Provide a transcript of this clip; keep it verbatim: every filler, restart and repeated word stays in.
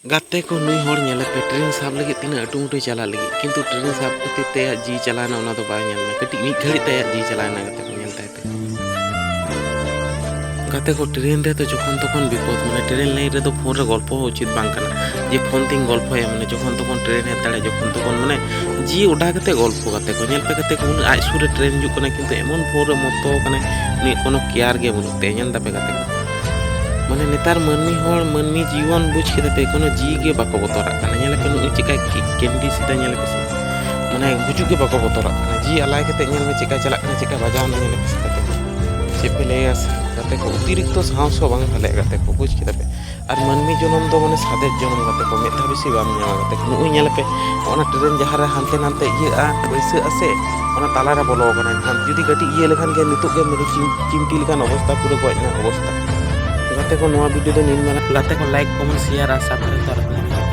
ᱜᱟᱛᱮ ᱠᱚ, ᱱᱩᱭ ᱦᱚᱲ ᱧᱮᱞᱮ ᱯᱮ, ᱴᱨᱮᱱ ᱥᱟᱵ ᱞᱟᱹᱜᱤᱫ ᱛᱤᱱᱟᱹᱜ ᱟᱹᱴᱩᱢᱟᱹᱴᱩᱭ ᱪᱟᱞᱟᱜ ᱞᱟᱹᱜᱤᱫ, ᱠᱤᱱᱛᱩ ᱴᱨᱮᱱ ᱥᱟᱵ ᱠᱷᱟᱹᱛᱤᱨ ᱛᱮ ᱟᱭᱟᱜ ᱡᱤᱣᱤ ᱪᱟᱞᱟᱣᱱᱟ, ᱚᱱᱟ ᱫᱚ ᱵᱟᱭ ᱧᱮᱞ ᱮᱫᱟ᱾ ᱠᱟᱹᱴᱤᱡ ᱢᱤᱫ ᱜᱷᱟᱹᱲᱤᱡ ᱛᱮ ᱟᱭᱟᱜ ᱡᱤᱣᱤ ᱪᱟᱞᱟᱣᱱᱟ, ᱜᱟᱛᱮ ᱠᱚ, ᱧᱮᱞ ᱛᱟᱭ ᱯᱮ᱾ ᱜᱟᱛᱮ ᱠᱚ, ᱴᱨᱮᱱ ᱨᱮᱫᱚ ᱡᱚᱠᱷᱚᱱ ᱛᱚᱠᱷᱚᱱ ᱵᱤᱯᱚᱫ, ᱢᱟᱱᱮ ᱴᱨᱮᱱ ᱞᱟᱭᱤᱱ ᱨᱮᱫᱚ ᱯᱷᱳᱱ ᱨᱮ ᱜᱚᱞᱯᱚ ᱦᱚᱸ ᱩᱪᱤᱛ ᱵᱟᱝ ᱠᱟᱱᱟ, ᱡᱮ ᱯᱷᱳᱱ ᱛᱤᱧ ᱜᱚᱞᱯᱚᱭᱟ, ᱢᱟᱱᱮ ᱡᱚᱠᱷᱚᱱ ᱛᱚᱠᱷᱚᱱ ᱴᱨᱮᱱ ᱦᱮᱡ ᱫᱟᱲᱮᱭᱟᱜᱼᱟ, ᱡᱚᱠᱷᱚᱱ ᱛᱚᱠᱷᱚᱱ, ᱢᱟᱱᱮ ᱡᱤᱣᱤ ᱚᱰᱟ ᱠᱟᱛᱮ ᱜᱚᱞᱯᱚ᱾ ᱜᱟᱛᱮ ᱠᱚ, ᱧᱮᱞ ᱯᱮ ᱜᱟᱛᱮ ᱠᱚ, ᱩᱱᱟᱹᱜ ᱟᱡ ᱥᱩᱨ ᱨᱮ ᱴᱨᱮᱱ ᱦᱤᱡᱩᱜ ᱠᱟᱱᱟ, ᱠᱤᱱᱛᱩ ᱮᱢᱚᱱ ᱯᱷᱳᱱ ᱨᱮ ᱢᱚᱛᱚ ᱠᱟᱱᱟᱭ, ᱩᱱᱤᱭᱟᱜ ᱠᱳᱱᱳ ᱠᱮᱭᱟᱨ ᱜᱮ ᱵᱟᱹᱱᱩᱜ ᱛᱟᱭᱟ᱾ ᱧᱮᱞ ᱫᱟᱯᱮ ᱜᱟᱛᱮ ᱠᱚ, ᱢᱟᱱᱮ ᱱᱮᱛᱟᱨ ᱢᱟᱹᱱᱢᱤ ᱦᱚᱲ, ᱢᱟᱹᱱᱢᱤ ᱡᱤᱭᱚᱱ ᱵᱩᱡᱽ ᱠᱮᱫᱟ ᱯᱮ, ᱠᱳᱱᱳ ᱡᱤᱣᱤ ᱜᱮ ᱵᱟᱠᱚ ᱵᱚᱛᱚᱨᱟᱜ ᱠᱟᱱᱟ᱾ ᱧᱮᱞ ᱯᱮ ᱱᱩᱭ ᱪᱮᱠᱟᱭ ᱠᱮ-, ᱠᱮᱱᱰᱤ ᱥᱮᱫᱟ, ᱧᱮᱞ ᱯᱮ ᱥᱮ, ᱢᱟᱱᱮ ᱜᱩᱡᱩᱜ ᱜᱮ ᱵᱟᱠᱚ ᱵᱚᱛᱚᱨᱟᱜ ᱠᱟᱱᱟ᱾ ᱡᱤᱣᱤ ᱟᱞᱟᱭ ᱠᱟᱛᱮ ᱧᱮᱞ ᱢᱮ ᱪᱮᱠᱟ ᱪᱟᱞᱟᱜ ᱠᱟᱱᱟ, ᱪᱮᱠᱟ ᱵᱟᱡᱟᱣ ᱮᱱᱟ, ᱧᱮᱞ ᱯᱮ ᱥᱮ ᱜᱟᱛᱮ ᱠᱚ᱾ ᱪᱮᱫ ᱯᱮ ᱞᱟᱹᱭᱟ ᱥᱮ ᱜᱟᱛᱮ ᱠᱚ, ᱚᱛᱤᱨᱤᱠᱛᱚ ᱥᱟᱦᱚᱥ ᱦᱚᱸ ᱵᱟᱝ ᱵᱷᱟᱞᱮᱜᱼᱟ ᱜᱟᱛᱮ ᱠᱚ, ᱵᱩᱡᱽ ᱠᱮᱫᱟ ᱯᱮ᱾ ᱟᱨ ᱢᱟᱹᱱᱢᱤ ᱡᱚᱱᱚᱢ ᱫᱚ ᱢᱟᱱᱮ ᱥᱟᱫᱮᱫ ᱡᱚᱱᱚᱢ ᱜᱟᱛᱮ ᱠᱚ, ᱢᱤᱫ ᱫᱷᱟᱣ ᱵᱮᱥᱤ ᱵᱟᱢ ᱧᱟᱢᱟ ᱜᱟᱛᱮ ᱠᱚ᱾ ᱱᱩᱜᱼᱩᱭ ᱧᱮᱞ ᱯᱮ, ᱚᱱᱟ ᱴᱨᱮᱱ ᱡᱟᱦᱟᱸ ᱨᱮ ᱦᱟᱱᱛᱮ ᱱᱟᱱᱛᱮ ᱤᱭᱟᱹᱜᱼᱟ, ᱵᱟᱹᱭᱥᱟᱹᱜᱼᱟ ᱥᱮ, ᱚᱱᱟ ᱛᱟᱞᱟᱨᱮ ᱵᱚᱞᱚ ᱟᱠᱟᱱᱟ᱾ ᱮᱱᱠᱷᱟᱱ ᱡᱩᱫᱤ ᱠᱟᱹᱴᱤᱡ ᱤᱭᱟᱹ ᱞᱮᱠᱷᱟᱱ ᱜᱮ ᱱᱤᱛᱚᱜ ᱜᱮ ᱢᱤᱨᱩ ᱪᱤᱢ-, ᱪᱤᱢᱴᱤ ᱞᱮᱠᱟᱱ ᱚᱵᱚᱥᱛᱟ, ᱯᱩᱨᱟᱹ ᱜᱚᱡ ᱨᱮᱱᱟᱜ ᱚᱵᱚᱥᱛᱟ᱾ ᱜᱟᱛᱮ ᱠᱚ, ᱱᱚᱣᱟ ᱵᱷᱤᱰᱤᱭᱳ ᱫᱚ ᱱᱤᱱ ᱢᱟᱨᱟᱝ᱾ ᱜᱟᱛᱮ ᱠᱚ, ᱞᱟᱭᱤᱠ, ᱠᱚᱢᱮᱱᱴ, ᱥᱮᱭᱟᱨ ᱟᱨ ᱥᱟᱵᱥᱠᱨᱟᱭᱤᱵ ᱫᱚ ᱟᱞᱚᱯᱮ ᱦᱤᱲᱤᱧᱟ᱾